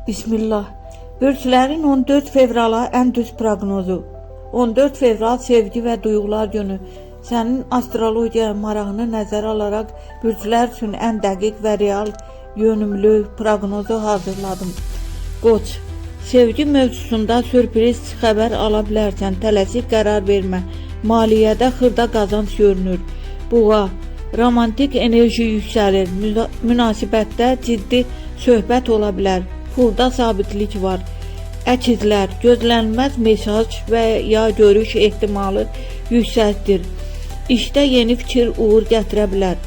Bismillah. Bürclərin 14 fevrala ən düz proqnozu. 14 fevral sevgi və duyğular günü. Sənin astrologiya marağını nəzərə alaraq bürclər üçün ən dəqiq və real yönümlü proqnozu hazırladım. Qoç, sevgi mövzusunda sürpriz xəbər ala bilərsən. Tələsik qərar vermə. Maliyyədə xırda qazanc görünür. Buğa, romantik enerji yüksəlir. Münasibətdə ciddi söhbət ola bilər. Pulda sabitlik var. Əkizlər, gözlənilməz mesaj və ya görüş ehtimalı yüksəkdir. İşdə yeni fikir uğur gətirə bilər.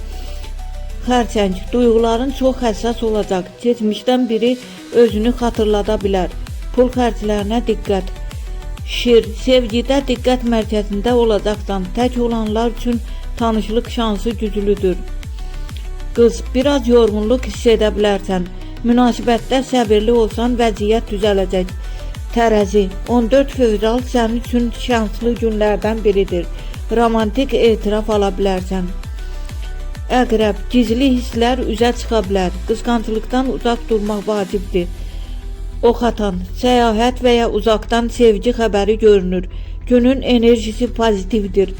Xərçəng, duyğuların çox həssas olacaq. Keçmişdən biri özünü xatırlada bilər. Pul xərclərinə diqqət. Şir, sevgidə diqqət mərkəzində olacaqsan. Tək olanlar üçün tanışlıq şansı güclüdür. Qız, biraz yorğunluq hiss edə bilərsən. Münasibətdə səbirli olsan vəziyyət düzələcək. Tərəzi, 14 fevral sənin üçün şanslı günlərdən biridir. Romantik etiraf ala bilərsən. Əqrəb, gizli hisslər üzə çıxa bilər. Qısqanclıqdan uzaq durmaq vacibdir. Oxatan, səyahət və ya uzaqdan sevgi xəbəri görünür. Günün enerjisi pozitivdir.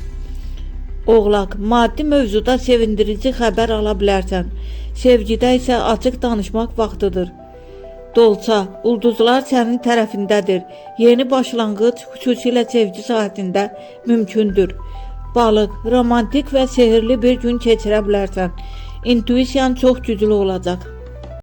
Oğlaq, maddi mövzuda sevindirici xəbər ala bilərsən. Sevgidə isə açıq danışmaq vaxtıdır. Dolça, ulduzlar sənin tərəfindədir. Yeni başlanğıc xüsusilə sevgi sahəsində mümkündür. Balıq, romantik və sehrli bir gün keçirə bilərsən. İntuisiyan çox güclü olacaq.